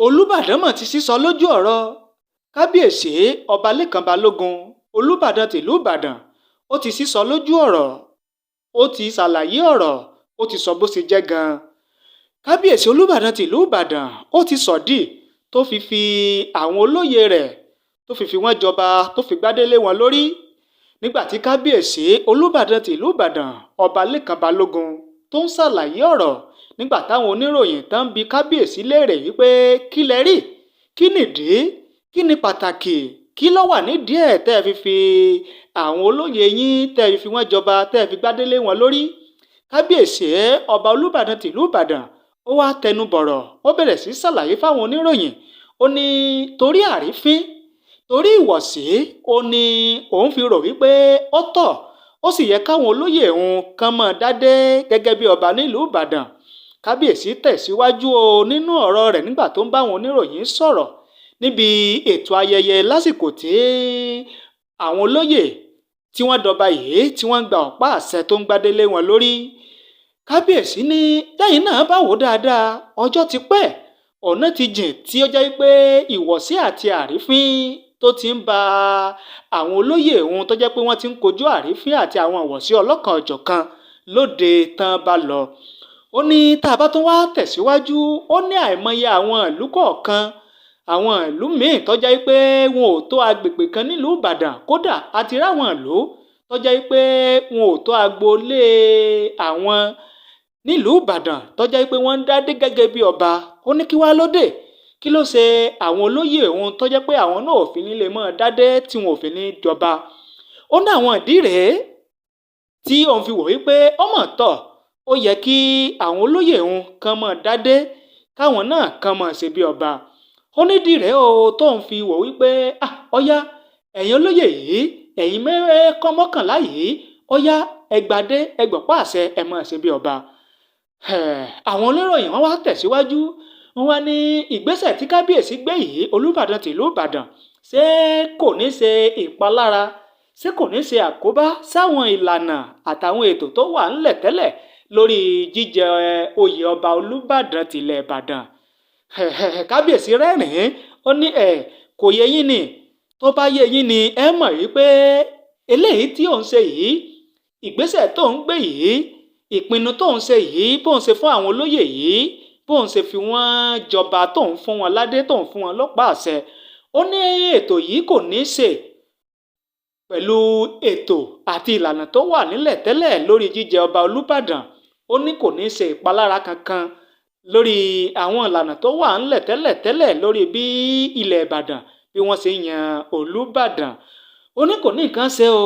Olùbàdàn mà ti sísọ lójú ọ̀rọ̀ kábíyèsí Ọba Lẹ́kàn Balógun, Olùbàdàn tìlú Ìbàdàn. Ó ti sísọ lójú ọ̀rọ̀, ó ti ṣàlàyé ọ̀rọ̀, ó ti sọ bó ṣe jẹ́ gan-an. Kábíyèsí Olùbàdàn tìlú Ìbàdàn, ó ti sọ̀dí tó fi fi àwọn olóyè rẹ̀, tó fi fi wọ́n jọba, tó fi gbádé lé wọn lórí. Nígbà tí kábíyèsí Olùbàdàn tìlú Ìbàdàn, Ọba Lẹ́kàn Balógun, tó ń ṣàlàyé ọ̀rọ̀ nígbà táwọn oníròyìn tán ń bi kábíyèsí léèrè wípé kí lẹ rí, kí nìdí, kí ni pàtàkì, kí ló wà nídìí ẹ̀ tẹ́ ẹ fi fi àwọn olóyè yín, tẹ́ ẹ fi fi wọ́n jọba, tẹ́ ẹ fi gbádé lé wọn lórí. Kábíyèsí ọba Olùbàdàn tìlú Ìbàdàn, ó wá tẹnu bọ̀rọ̀, ó bẹ̀rẹ̀ sí ṣàlàyé fáwọn oníròyìn. Ó ní torí àrífín, torí ìwọ̀sí, ó ní òun fi rò wípé ó tọ́, ó sì yẹ káwọn olóyè òun kan máa dádé gẹ́gẹ́ bí ọba nílùú Ìbàdàn. Kábíyèsí tẹ̀síwájú o nínú ọ̀rọ̀ rẹ̀ nígbà tó ń bá àwọn oníròyìn sọ̀rọ̀ níbi ètò ayẹyẹ lásìkò tí àwọn olóyè tí wọ́n dọba yìí, tí wọ́n ń gba ọ̀pá àṣẹ tó ń gbádé lé wọn lórí. Kábíyèsí ní tẹ́yìn náà bá wò dáadáa, ọjọ́ ti pẹ́, ọ̀nà ti jìn tí ó jẹ́ pé ìwọ̀sí àti àrífín tó ti ń ba àwọn olóyè òun, tó jẹ́ pé wọ́n ti ń kojú àrífín àti àwọn ìwọ̀sí ọlọ́kan-ò-jọ̀kan lóde tán bá lọ. Ó ní tá a bá tún wá tẹ̀síwájú, ó ní àìmọye àwọn ìlú kọ̀ọ̀kan, àwọn ìlú míì tó jẹ́ pé wọn ò tó agbègbè kan nílùú Ìbàdàn. Kódà a ti ráwọn ìlú tó jẹ́ pé wọn ò tó agboolé àwọn nílùú Ìbàdàn tó jẹ́ pé wọ́n ń dádé gẹ́gẹ́ bí ọba. Ó ní kí wá lóde, kí ló ṣe àwọn olóyè òun tó jẹ́ pé àwọn náà ò fi ní lè máa dádé, tí wọn ò fi ní jọba? Ó ní àwọn ìdí rèé tí òun fi wò wípé ọmọ tọ̀, ó yẹ kí àwọn olóyè òun kan máa dádé, káwọn náà kan máa ṣe bí ọba. Ó nídìí rèé o tóun fi wò wípé ah, ọ̀yá, ẹ̀yin olóyè yìí, ẹ̀yin mẹ́ẹ̀ẹ́kọ́ 11 yìí, ọ̀yá, ẹgbàdé, ẹgbọ̀pá àṣẹ, ẹ máa ṣe bí ọba. Àwọn oníròyìn wọn wá tẹ̀síwájú, wọn wá ní ìgbésẹ̀ tí kábíyèsí gbé yìí, Olùbàdàn tìlú Ìbàdàn, ṣé kò ní ṣe ìpalára, ṣé kò ní ṣe àkóbá sáwọn ìlànà àtàwọn ètò tó wà ńlẹ̀ tẹ́lẹ̀ lórí jíjẹ oyè ọba Olùbàdàn tìlẹ̀ Ìbàdàn? Kábíyèsí rẹ́rìn-ín, ó ní ẹ̀ kò yé yín ni. Tó bá yé yín ni, ẹ mọ̀ wípé eléyìí tí òun ṣe yìí, ìgbésẹ̀ tó ń gbé yìí, ìpinnu tó ń ṣe yìí, bóun ṣe fún àwọn olóyè yìí, bóun ṣe fi wọ́n jọba, tóun fún wọn ládé, tóun fún wọn lọ́pàá àṣẹ, ó ní ètò yìí kò ní í ṣe pẹ̀lú ètò àti ìlànà tó wà nílẹ̀ tẹ́lẹ̀ lórí jíjẹ ọba Olùbàdàn. Ó ní kò ní í ṣe ìpalára kankan lórí àwọn ìlànà tó wà ńlẹ̀ tẹ́lẹ̀ tẹ́lẹ̀ lórí bí ilẹ̀ Ìbàdàn bí wọ́n ṣe yan Olùbàdàn. Ó ní kò ní nǹkan ṣe o.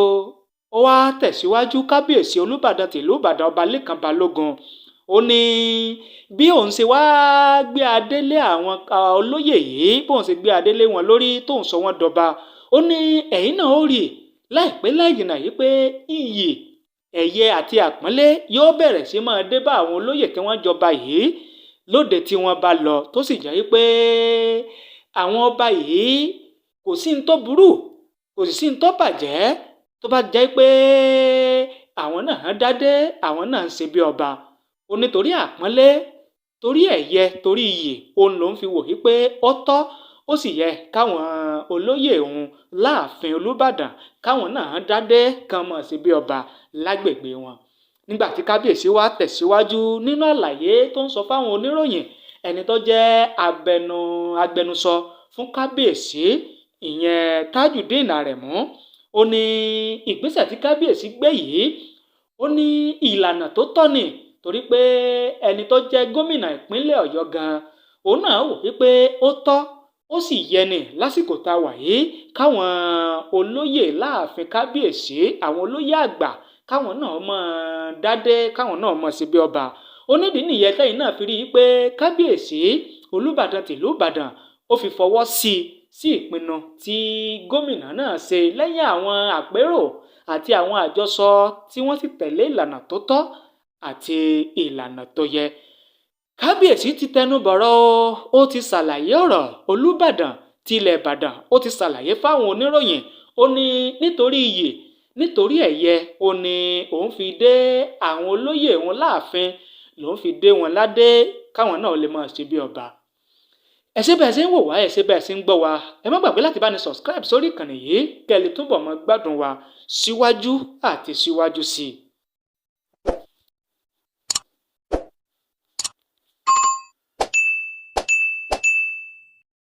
Ó wá tẹ̀síwájú, kábíyèsí Olùbàdàn tìlú Ìbàdàn, Ọba Lẹ́kàn Balógun, ó ní bí òun ṣe wá gbé adé lé àwọn olóyè yìí, bóun ṣe gbé adé lé wọn lórí, tóun sọ wọ́n dọba, ó ní ẹ̀yin náà ó rí láìpẹ́ láì jìnnà yìí pé iyì, ẹ̀yẹ àti àpọ́nlé yóò bẹ̀rẹ̀ sí máa dé bá àwọn olóyè tí wọ́n jọba yìí lóde tí wọ́n bá lọ, tó sì jẹ́ wípé àwọn ọba yìí, kò sí ní tó burú, kò sì sí ní tó bàjẹ́ tó bá jẹ́ pé àwọn náà dádé, àwọn náà ń ṣe bí ọba. Ó ní torí àpọ́nlé, torí ẹ̀yẹ, torí iyì, òun ló ń fi wò wípé ó tọ́, ó sì yẹ káwọn olóyè òun láàfin Olùbàdàn káwọn náà dádé, kan mọ̀ sí bí ọba lágbègbè wọn. Nígbà tí kábíyèsí wá tẹ̀síwájú nínú àlàyé tó ń sọ fáwọn oníròyìn, ẹni tó jẹ́ agbẹnusọ fún kábíyèsí, ìyẹn Tajudeen Aremu, ó ní ìgbésẹ̀ tí kábíyèsí gbé yìí, ó ní ìlànà tó tọ́ ni, torí pé ẹni tó jẹ́ gómìnà ìpínlẹ̀ Ọ̀yọ́ gan, òun náà wò wípé ó tọ́, ó sì yẹ ni lásìkò tá a wà yìí káwọn olóyè láàfin kábíyèsí, àwọn olóyè àgbà, káwọn náà mọ̀ dádé, káwọn náà mọ̀ sí bí ọba. Ó nídìí nìyẹn tẹ́yìn náà fi rí i pé kábíyèsí Olùbàdàn tìlú Ìbàdàn ó fi fọwọ́ sí sí ìpinnu tí gómìnà náà ṣe lẹ́yìn àwọn àpérò àti àwọn àjọsọ tí wọ́n sì tẹ̀lé ìlànà tó tọ́ àti ìlànà tó yẹ. Kábíyèsí ti tẹnu bọ̀rọ̀, ó ti ṣàlàyé ọ̀rọ̀. Olùbàdàn tilẹ̀ Ìbàdàn, ó ti ṣàlàyé fáwọn oníròyìn. Ó ní nítorí iyì, nítorí ẹ̀yẹ, ó ní òun fi dé àwọn olóyè òun láàfin, lòun fi dé wọn ládé, káwọn náà lè máa ṣe bí ọba. Ẹ ṣé bẹ́ẹ̀ ṣe ń wò wá, ẹ ṣé bẹ́ẹ̀ ṣe ń gbọ́ wa. Ẹ má gbàgbé láti bá ní subscribe sórí ìkànnì yìí, kẹ́ ẹ lè túbọ̀ mọ́ gbádùn wa síwájú àti síwájú sí i.